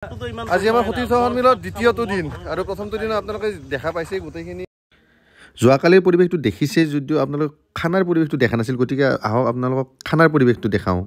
আজি আমাৰ সতীৰ্থ সন্মিলনৰ দ্বিতীয়টো দিন আৰু প্ৰথমটো দিন আপোনালোকে দেখা পাইছে গোটেইখিনি। যোৱাকালিৰ পৰিৱেশটো দেখিছে যদিও আপোনালোকে খানাৰ পৰিৱেশটো দেখা নাছিল, গতিকে আহক আপোনালোকক খানাৰ পৰিৱেশটো দেখাওঁ।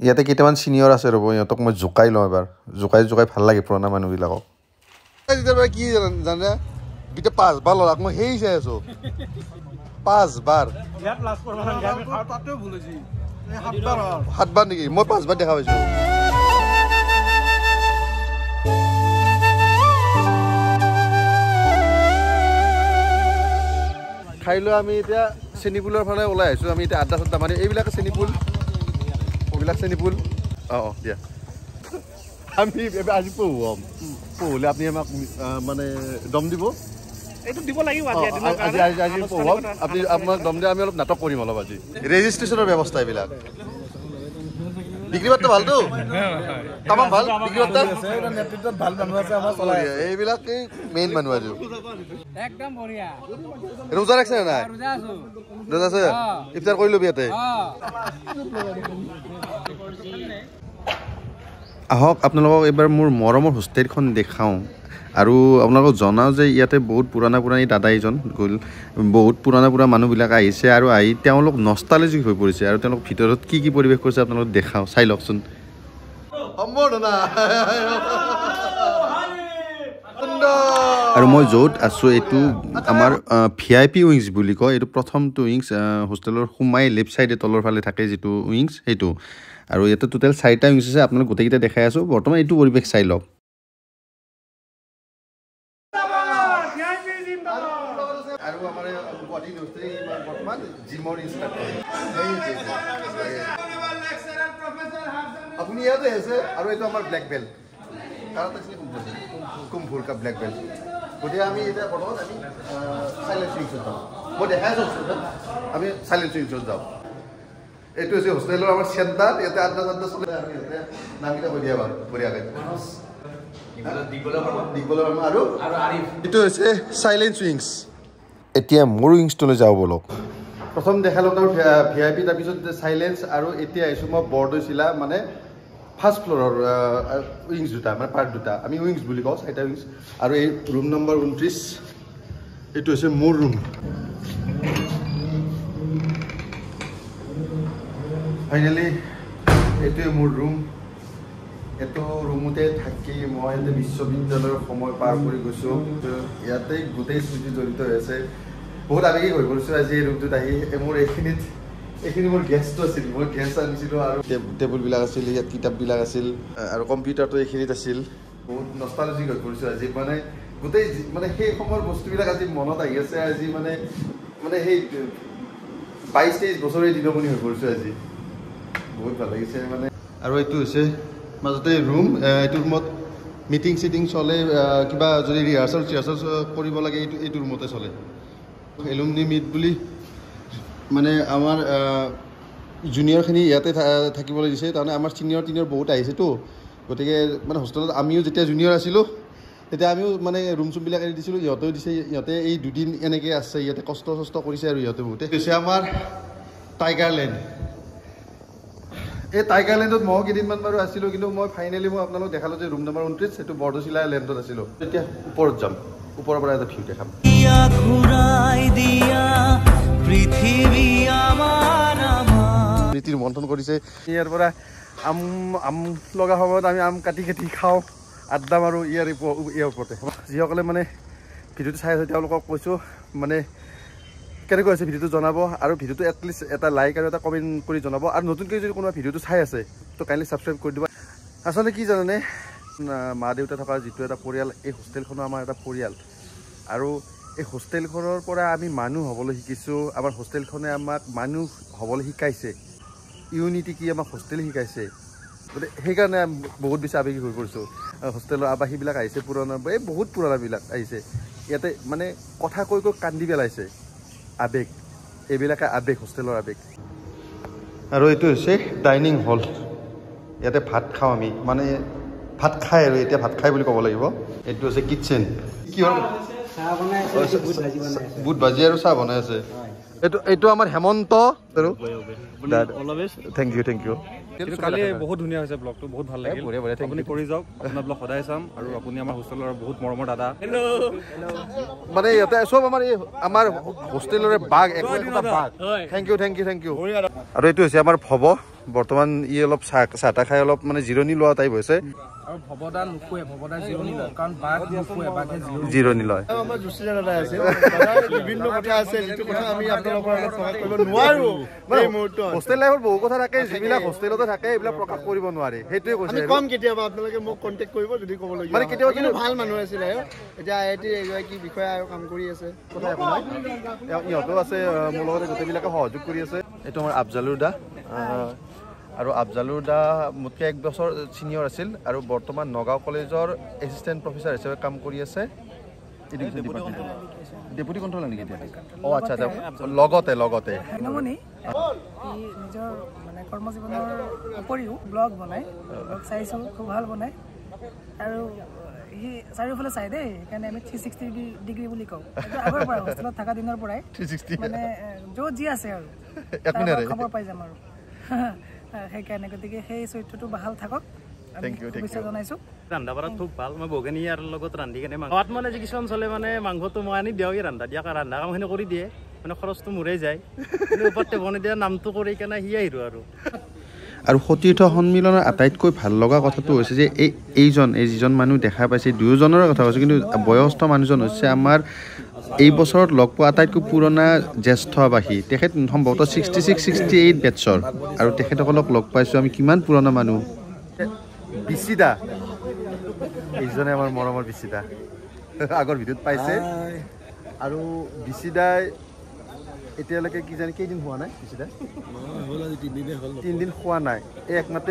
ইয়াতে কেইটামান চিনিয়ৰ আছে ৰ'ব, ইহঁতক মই জোকাই লওঁ এবাৰ। জোকাই জোকাই ভাল লাগে পুৰণা মানুহবিলাকক। কি জানে গোটেই পাঁচবাৰ ল'ৰাক মই সেই চাই আছো, পাঁচবাৰ সাতবাৰ নেকি, মই পাঁচবাৰ দেখা পাইছো। খাই লৈ আমি এতিয়া চেনিপুলৰ ফালে ওলাই আহিছো। আমি এতিয়া আড্ডা চাড্ডা মাৰি, এইবিলাকে চেনিপুল, এইবিলাক চেনিপুল। অঁ অঁ দিয়া, আমি আজি পহু হ'ম। পহুলে আপুনি আমাক মানে দম দিব, এইটো দিব লাগিব। আজি আজি আজি পহু হ'ম, আপুনি আপোনাক দম দিয়ে, আমি অলপ নাটক কৰিম অলপ আজি। ৰেজিষ্ট্ৰেশ্যনৰ ব্যৱস্থা এইবিলাক, বিক্ৰী বাৰ্তা ভালতো, তামাম ভাল বিক্ৰী বাৰ্তা, এইবিলাকেই মেইন মানুহ। আজি একদম বঢ়িয়া। ৰোজা ৰাখছে নে নাই? ৰোজা আছে। ইফতাৰ কৰি ল'বি ইয়াতে। আহক আপোনালোকক এইবাৰ মোৰ মৰমৰ হোষ্টেলখন দেখাওঁ আৰু আপোনালোকক জনাওঁ যে ইয়াতে বহুত পুৰণা পুৰণি দাদা এজন গ'ল, বহুত পুৰণা পুৰণা মানুহবিলাক আহিছে আৰু আহি তেওঁলোক নষ্টালজিক হৈ পৰিছে আৰু তেওঁলোক ভিতৰত কি কি পৰিৱেশ কৰিছে আপোনালোকক দেখাওঁ, চাই লওকচোন। আৰু মই য'ত আছোঁ এইটো আমাৰ ভি আই পি উইংছ বুলি কয়। এইটো প্ৰথমটো উইংছ, হোষ্টেলৰ সোমাই লেফ্ট ছাইডে তলৰ ফালে থাকে যিটো উইংছ সেইটো। আৰু ইয়াতে টোটেল চাৰিটা উইংছ আছে, আপোনালোক গোটেইকেইটা দেখাই আছোঁ। বৰ্তমান এইটো পৰিৱেশ চাই লওক। আৰু আমাৰ গুৱাহাটী ইউনিভাৰ্চিটিৰ বৰ্তমান জিমৰ ইনষ্ট্ৰাক্টৰ আপুনি ইয়াতে আছে। আৰু এইটো আমাৰ ব্লেক বেল্ট, কুম্ভুৰ কাপ ব্লেক বেল্ট। গতিকে আমি এতিয়া বৰ্তমান আমি চাইলেণ্ট উইংছত যাওঁ। মই দেখাই আছোঁ, আমি চাইলেণ্ট উইংছত যাওঁ। এইটো হৈছে হোষ্টেলৰ আমাৰ চেণ্টাৰ, ইয়াতে আড্ডা চাড্ডা চলে। আৰু ইয়াতে নামকেইটা কৈ দিয়া বাৰু বঢ়িয়াকৈ, দিগবলৰ শৰ্মা আৰু এইটো হৈছে চাইলেণ্ট উইংছ। এতিয়া মোৰ উইংছটোলৈ যাওঁ ব'লক। প্ৰথম দেখালোঁ তাৰ ভি আই পি, তাৰপিছত চাইলেঞ্চ, আৰু এতিয়া আহিছোঁ মই বৰদৈচিলা, মানে ফাৰ্ষ্ট ফ্ল'ৰৰ উইংছ দুটা, মানে পাৰ্ট দুটা, আমি উইংছ বুলি কওঁ, চাৰিটা উইংছ। আৰু এই ৰুম নম্বৰ 29, এইটো হৈছে মোৰ ৰুম। ফাইনেলি এইটোৱে মোৰ ৰুম। এইটো ৰুমতে থাকি মই ইয়াতে বিশ্ববিদ্যালয়ৰ সময় পাৰ কৰি গৈছোঁ। ইয়াতে গোটেই স্মৃতি জড়িত হৈ আছে। বহুত আৱেগিক হৈ পৰিছোঁ আজি এই ৰুমটোত আহি। মোৰ এইখিনিত এইখিনি মোৰ গেছটো আছিল, মই গেছ আনিছিলোঁ আৰু টেবুলবিলাক আছিল, ইয়াত কিতাপবিলাক আছিল আৰু কম্পিউটাৰটো এইখিনিত আছিল। বহুত নষ্টালজিক হৈ পৰিছোঁ আজি, মানে গোটেই মানে সেই সময়ৰ বস্তুবিলাক আজি মনত আহি আছে। আজি মানে মানে সেই 22-23 বছৰে দিনমণি হৈ পৰিছোঁ আজি। বহুত ভাল লাগিছে মানে। আৰু এইটো হৈছে মাজতে ৰুম, এইটো ৰুমত মিটিং চিটিং চলে, কিবা যদি ৰিহাৰ্চেল চিহাৰ্চেল কৰিব লাগে এইটো ৰুমতে চলে। এলুমনি মিট বুলি মানে আমাৰ জুনিয়ৰখিনি ইয়াতে থাকিবলৈ দিছে, তাৰমানে আমাৰ চিনিয়ৰ টিনিয়ৰ বহুত আহিছেতো। গতিকে মানে হোষ্টেলত আমিও যেতিয়া জুনিয়ৰ আছিলোঁ তেতিয়া আমিও মানে ৰুম চুমবিলাক এৰি দিছিলোঁ, ইহঁতেও দিছে। ইহঁতে এই দুদিন এনেকৈ আছে ইয়াতে, কষ্ট চষ্ট কৰিছে আৰু ইহঁতে বহুতে। হৈছে আমাৰ টাইগাৰ লেণ্ড। এই টাইগাৰ লেণ্ডত ময়ো কেইদিনমান বাৰু আছিলোঁ, কিন্তু মই ফাইনেলি মই আপোনালোক দেখালোঁ যে ৰুম নম্বৰ 29, সেইটো বৰদৈচিলা লেণ্ডত আছিলোঁ। এতিয়া ওপৰত যাম, ওপৰৰ পৰা এটা ভিউ দেখাম। স্মৃতিৰ মন্থন কৰিছে। ইয়াৰ পৰা আম আম লগা সময়ত আমি আম কাটি কাটি খাওঁ, আড্ডা মাৰোঁ ইয়াৰ ইয়াৰ ওপৰতে। যিসকলে মানে ভিডিঅ'টো চাই আছে তেওঁলোকক কৈছোঁ মানে কেনেকুৱা হৈছে ভিডিঅ'টো জনাব, আৰু ভিডিঅ'টো এটলিষ্ট এটা লাইক আৰু এটা কমেণ্ট কৰি জনাব। আৰু নতুনকৈ যদি কোনোবা ভিডিঅ'টো চাই আছে তো কাইণ্ডলি ছাবস্ক্ৰাইব কৰি দিব। আচলতে কি জানেনে, মা দেউতা থকা যিটো এটা পৰিয়াল, এই হোষ্টেলখনো আমাৰ এটা পৰিয়াল। আৰু এই হোষ্টেলখনৰ পৰা আমি মানুহ হ'বলৈ শিকিছোঁ। আমাৰ হোষ্টেলখনে আমাক মানুহ হ'বলৈ শিকাইছে, ইউনিটি কি আমাক হোষ্টেল শিকাইছে। গতিকে সেইকাৰণে বহুত বেছি আৱেগিক হৈ পৰিছোঁ। হোষ্টেলৰ আৱাসীবিলাক আহিছে, পুৰণা এই বহুত পুৰণাবিলাক আহিছে। ইয়াতে মানে কথা কৈ কৈ কান্দি পেলাইছে, আৱেগ, এইবিলাকে আৱেগ, হোষ্টেলৰ আৱেগ। আৰু এইটো হৈছে ডাইনিং হল, ইয়াতে ভাত খাওঁ আমি, মানে ভাত খাই আৰু এতিয়া ভাত খাই বুলি ক'ব লাগিব। এইটো হৈছে কিটচেন, কি হ'ল বুট ভাজি আৰু চাহ বনাই আছে। এইটো আমাৰ Hemanta. Thank you, thank you. কালি বহুত ধুনীয়া হৈছে ব্লগটো, বহুত ভাল লাগিল। আপুনি কৰি যাওক, আপোনাৰ ব্লগ সদায় চাম। আৰু আপুনি আমাৰ হোষ্টেলৰ বহুত মৰমৰ দাদা। মানে ইয়াতে চব আমাৰ এই আমাৰ হোষ্টেলৰে বাঘ, একোটা বাঘ। Thank you, thank you, thank you. আৰু এইটো হৈছে আমাৰ ভৱ, বৰ্তমান ই অলপ চাহ চাহ তাহ খাই অলপ মানে জিৰণি লোৱা টাইপ হৈছে। আৰু ভৱদা নুশুৱে, ভৱদা জিৰণি লয়, কাৰণ বাঘ নুশুৱে, বাঘে জিৰণি লয়। আমাৰ জুচি দাদা আছে, বিভিন্ন কথা আছে যিটো কথা আমি আপোনালোকৰ আগত প্ৰকাশ কৰিব নোৱাৰো এই মুহূৰ্তত। হোষ্টেল লাইফত বহু কথা থাকে, যিবিলাক হোষ্টেলতে থাকে এইবিলাক প্ৰকাশ কৰিব নোৱাৰি, সেইটোৱে কৈছে। আমি কম কেতিয়াবা, আপোনালোকে মোক কণ্টেক্ট কৰিব যদি ক'বলগীয়া। মানে কেতিয়াবা কিন্তু ভাল মানুহ আছিলে, এতিয়া আই I টিৰ এগৰাকী বিষয়া আৰু কাম কৰি আছে। কথা একো নাই, ইহঁতেও আছে মোৰ লগতে, গোটেইবিলাকে সহযোগ কৰি আছে। এইটো আমাৰ আফজালুৰ দা, আৰু আফজালুৰ দা মোতকৈ 1 বছৰ ছিনিয়ৰ আছিল আৰু বৰ্তমান নগাঁও কলেজৰ এছিষ্টেণ্ট প্ৰফেচাৰ হিচাপে কাম কৰি আছে। এডুকেশ্যন ডিপাৰ্টমেণ্টত ডেপুটি কণ্ট্ৰলাৰ নেকি এতিয়া? অঁ আচ্ছা আচ্ছা, লগতে লগতে নিজৰ মানে কৰ্মজীৱনৰ উপৰিও ব্লগ বনায়, ব্লগ চাইছোঁ, খুব ভাল বনায়। আৰু সি চাৰিওফালে চাই দেই, সেইকাৰণে আমি 360 ডিগ্ৰী বুলি কওঁ। আগৰ পৰা হোষ্টেলত থকা দিনৰ পৰাই মানে য'ত যি আছে আৰু খবৰ পাই যাম আৰু, সেইকাৰণে গতিকে সেই চৰিত্ৰটো বাহাল থাকক, শুভেচ্ছা জনাইছোঁ। ৰন্ধা বঢ়াত খুব ভাল, মই বগেনী ইয়াৰ লগত ৰান্ধি কেনে মাংস মানে যে কিছুমান চলে মানে মাংসটো মই আনি দিওঁ, সি ৰন্ধা দিয়া ৰন্ধা কামখিনি কৰি দিয়ে, মানে খৰচটো মোৰেই যায়, কিন্তু ওপৰতে বনাই দিয়া নামটো কৰি কেনে সি আহিলোঁ। আৰু আৰু সতীৰ্থ সন্মিলনৰ আটাইতকৈ ভাল লগা কথাটো হৈছে যে এইজন এই যিজন মানুহ দেখা পাইছে, দুয়োজনৰে কথা কৈছোঁ, কিন্তু বয়সস্থ মানুহজন হৈছে আমাৰ এই বছৰত লগ পোৱা আটাইতকৈ পুৰণা জ্যেষ্ঠ আৱাসী। তেখেত সম্ভৱতঃ 66 68 বেটছৰ, আৰু তেখেতসকলক লগ পাইছোঁ আমি, কিমান পুৰণা মানুহ। বিচিদা, এইজনে আমাৰ মৰমৰ বিচিদা, আগৰ ভিডিঅ'ত পাইছে। আৰু বিচিদাই এতিয়ালৈকে কিজানি কেইদিন হোৱা নাই বিচিদা, 3 দিন খোৱা নাই, এই একমাত্ৰ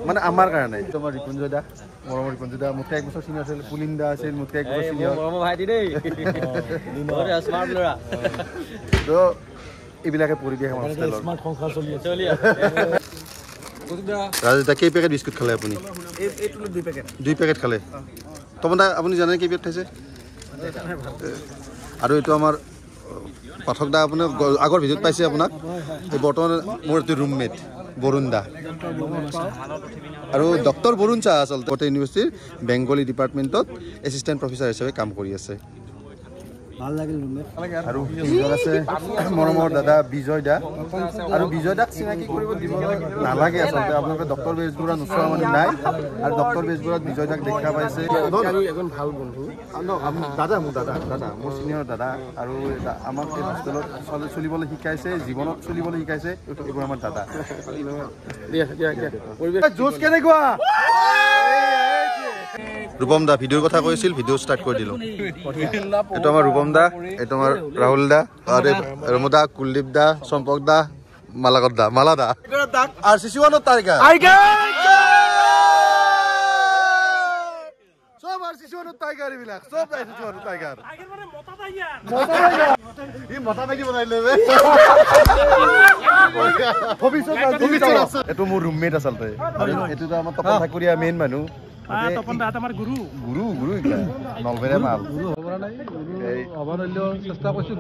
মানে আমাৰ কাৰণে। এইটো আমাৰ ৰিপুঞ্জয় দা, মৰমৰ ৰিপুঞ্জয় দা, মোতকৈ 1 বছৰ চিনিয়ৰ আছিল। পুলিন দা আছিল মোতকৈ 1 বছৰ চিনিয়ৰ। তো এইবিলাকে পৰিৱেশ আমাৰ হোষ্টেলৰ। ৰাজদা, কেই পেকেট বিস্কুট খালে আপুনি? 2 পেকেট খালে। তপন দা, আপুনি জানে কেই পেকেট খাইছে? আৰু এইটো আমাৰ পাঠক দা, আপুনি আগৰ ভিডিঅ'ত পাইছে আপোনাক। এই বৰ্তমান মোৰ এইটো ৰুমমেট বৰুণ দা, আৰু ডক্টৰ বৰুণ চাহ আচলতে গুৱাহাটী ইউনিভাৰ্চিটিৰ বেংগলী ডিপাৰ্টমেণ্টত এছিষ্টেণ্ট প্ৰফেচাৰ হিচাপে কাম কৰি আছে। আৰু আছে মৰমৰ দাদা বিজয় দা, আৰু বিজয় দাক চিনাকি কৰিব দিব নালাগে আচলতে, আপোনালোকে ডক্টৰ বেজবৰুৱা নোচোৱা মানুহ নাই, আৰু ডক্টৰ বেজবৰুৱাত বিজয় দাক দেখা পাইছে। এজন ভাল বন্ধু দাদা, মোৰ দাদা, দাদা মোৰ চিনিয়ৰ দাদা, আৰু আমাক এই হোষ্টেলত চলিবলৈ শিকাইছে, জীৱনত চলিবলৈ শিকাইছে, এইবোৰ আমাৰ দাদা। যুঁজ কেনেকুৱা? ৰূপম দা ভিডিঅ'ৰ কথা কৈছিল, ভিডিঅ' ষ্টাৰ্ট কৰি দিলোঁ। এইটো আমাৰ ৰূপম দা, এইটো আমাৰ ৰাহুল দা, ৰমু দা, কুলদীপ দা, চম্পক দা, মালাকত দা, মালা দা, আৰ চি চি ওৱানত টাইগাৰ, চব আৰ চি চি ওৱানত টাইগাৰ, এইবিলাক চব আৰ চি চি ওৱানত টাইগাৰ। ই মতা মাইকী বনাই দিলে। এইটো মোৰ ৰুমমেট আচলতে, এইটোতো আমাৰ তপন ঠাকুৰীয়া মেইন মানুহ। তপন দা আমাৰ গুৰু, গুৰু গুৰু নলবেৰীয়া মাল। চেষ্টা কৰিছোঁ।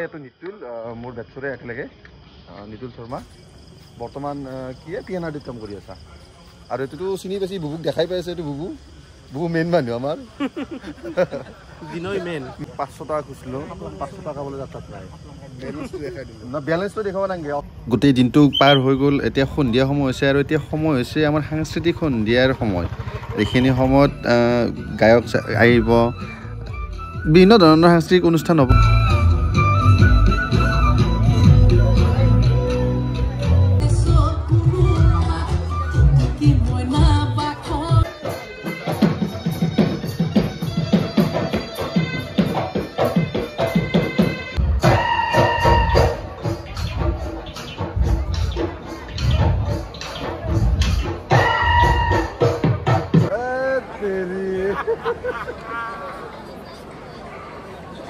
এইটো নিতুল, মোৰ বেটছৰে একেলগে, নিতুল শৰ্মা, বৰ্তমান কি পি এন আৰ ডিত কাম কৰি আছা। আৰু এইটোতো চিনি পাইছে, বুবুক দেখাই পাইছে, এইটো বুবু, বুবু মেইন মানুহ আমাৰ। বিনয় মেইন। 500 টকা খুজিছিলোঁ, 500 টকা বোলে তাত নাই, বেলেঞ্চটো দেখুৱাব নালাগে। গোটেই দিনটো পাৰ হৈ গ'ল, এতিয়া সন্ধিয়া সময় হৈছে, আৰু এতিয়া সময় হৈছে আমাৰ সাংস্কৃতিক সন্ধিয়াৰ সময়। এইখিনি সময়ত গায়ক আহিব, বিভিন্ন ধৰণৰ সাংস্কৃতিক অনুষ্ঠান হ'ব।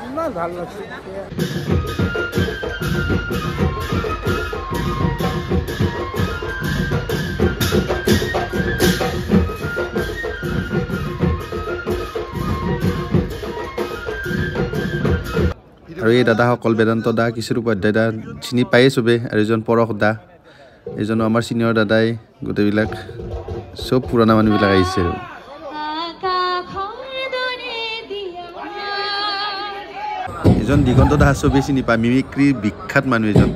ইমান ভাল লাগছে। আৰু এই দাদাসকল বেদান্ত দা, কিশোৰ উপাধ্যায় দা চিনি পায়েই চবেই, আৰু এজন পৰশ দা, এইজনো আমাৰ চিনিয়ৰ দাদাই, গোটেইবিলাক চব পুৰণা মানুহবিলাক আহিছে। আৰু এজন দিগন্ত দা চবেই চিনি পায়, মিমিক্ৰিৰ বিখ্যাত মানুহ এজন।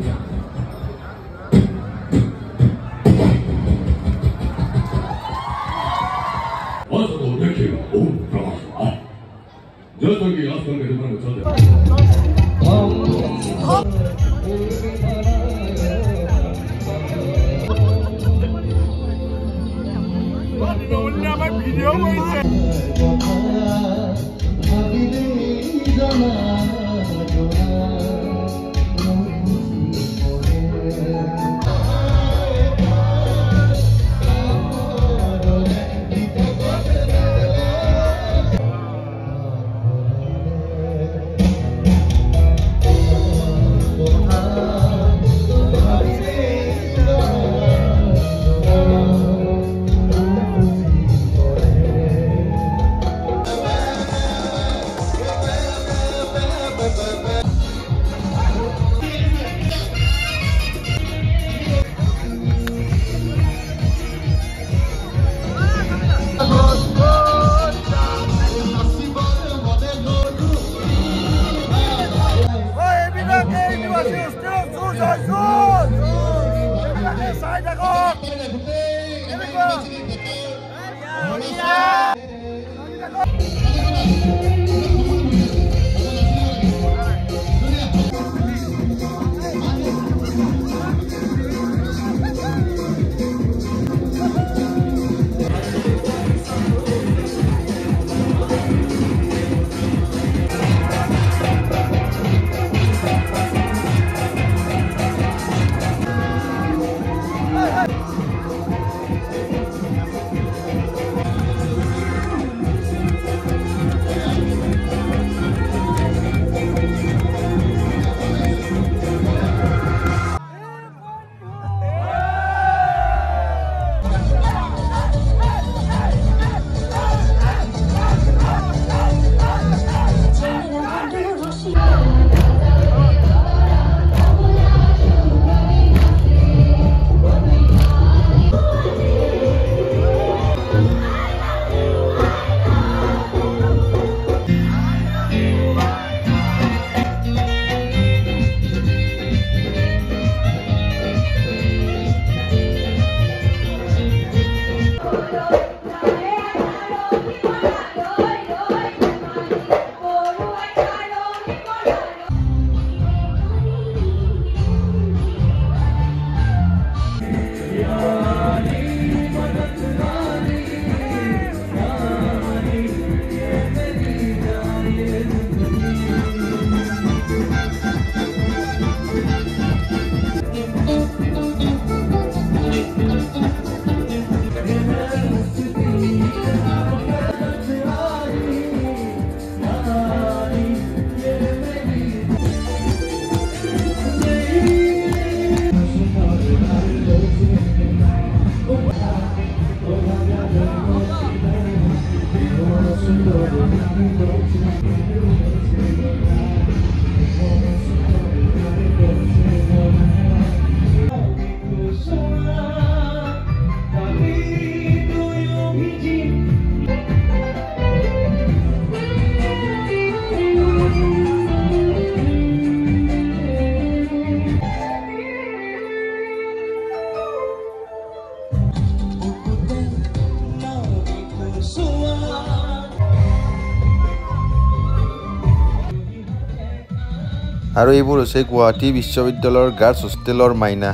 আৰু এইবোৰ হৈছে গুৱাহাটী বিশ্ববিদ্যালয়ৰ গাৰ্লছ হোষ্টেলৰ মাইনা।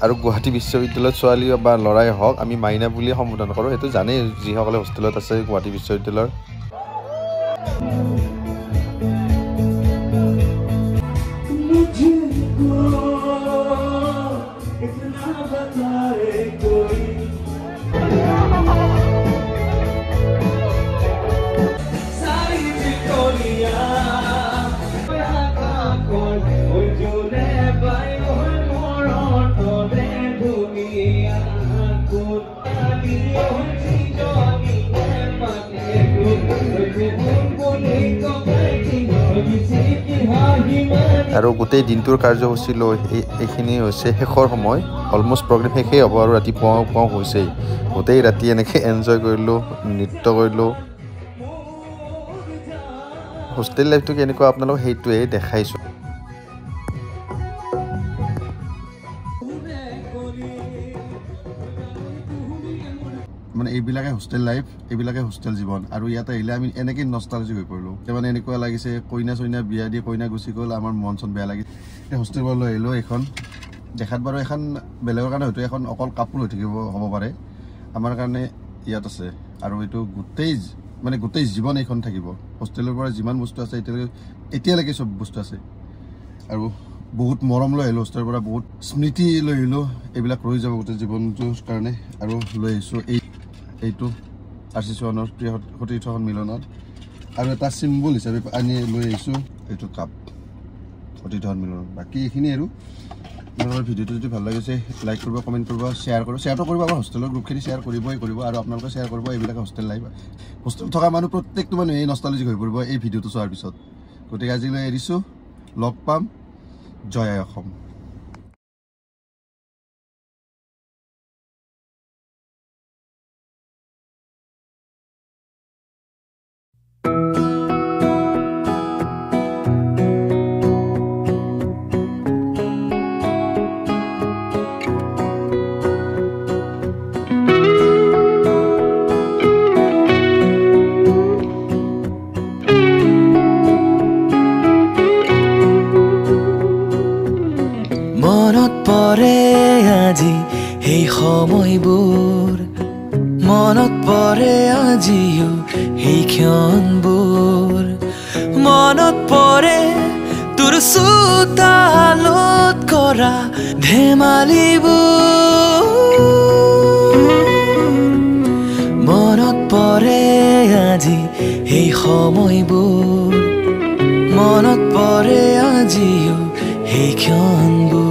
আৰু গুৱাহাটী বিশ্ববিদ্যালয়ত ছোৱালী বা ল'ৰাই হওক আমি মাইনা বুলি সম্বোধন কৰোঁ, সেইটো জানেই যিসকলে হোষ্টেলত আছে গুৱাহাটী বিশ্ববিদ্যালয়ৰ। আৰু গোটেই দিনটোৰ কাৰ্যসূচী লৈ এইখিনি হৈছে শেষৰ সময়। অলমষ্ট প্ৰগ্ৰেম শেষেই হ'ব আৰু ৰাতি পুৱাওঁ পুৱাওঁ হৈছেই। গোটেই ৰাতি এনেকৈ এনজয় কৰিলোঁ, নৃত্য কৰিলোঁ। হোষ্টেল লাইফটো কেনেকুৱা আপোনালোক সেইটোৱে দেখাইছোঁ। মানে এইবিলাকে হোষ্টেল লাইফ, এইবিলাকে হোষ্টেল জীৱন। আৰু ইয়াত আহিলে আমি এনেকৈ নষ্টালজিক হৈ পৰিলোঁ। মানে এনেকুৱা লাগিছে কইনা চইনা বিয়া দি কইনা গুচি গ'ল, আমাৰ মন চন বেয়া লাগিছে। এতিয়া হোষ্টেল পৰা লৈ আহিলোঁ এইখন। দেখাত বাৰু এখন বেলেগৰ কাৰণে হয়তো এখন অকল কাপোৰ হৈ থাকিব হ'ব পাৰে, আমাৰ কাৰণে ইয়াত আছে। আৰু এইটো গোটেই মানে গোটেই জীৱন এইখন থাকিব। হোষ্টেলৰ পৰা যিমান বস্তু আছে এতিয়ালৈকে চব বস্তু আছে। আৰু বহুত মৰম লৈ আহিলোঁ হোষ্টেলৰ পৰা, বহুত স্মৃতি লৈ আহিলোঁ, এইবিলাক ৰৈ যাব গোটেই জীৱনটোৰ কাৰণে। আৰু লৈ আহিছোঁ এইটো আৰ চি চৌহানৰ প্ৰিয় সতীৰ্থ সন্মিলনত। আৰু এটা চিম্বল হিচাপে আনি লৈ আহিছোঁ এইটো কাপ সতীৰ্থ সন্মিলনত। বাকী এইখিনি আৰু আপোনালোকৰ ভিডিঅ'টো যদি ভাল লাগিছে লাইক কৰিব, কমেণ্ট কৰিব, শ্বেয়াৰ কৰিব। শ্বেয়াৰটো কৰিব, আমাৰ হোষ্টেলৰ গ্ৰুপখিনি শ্বেয়াৰ কৰিবই কৰিব। আৰু আপোনালোকে শ্বেয়াৰ কৰিব এইবিলাক হোষ্টেল লাইফ। হোষ্টেল থকা মানুহ প্ৰত্যেকটো মানুহে নষ্টালজিক হৈ পৰিব এই ভিডিঅ'টো চোৱাৰ পিছত। গতিকে আজিলৈ এৰিছোঁ, লগ পাম। জয় আই অসম। মনত পৰে আজি সেই সময়বোৰ, মনত পৰে আজিও সেই ক্ষণবোৰ, মনত পৰে তোৰ চোতালত কৰা ধেমালিবোৰ, মনত পৰে আজি সেই সময়বোৰ, মনত পৰে আজিও সেই ক্ষণবোৰ।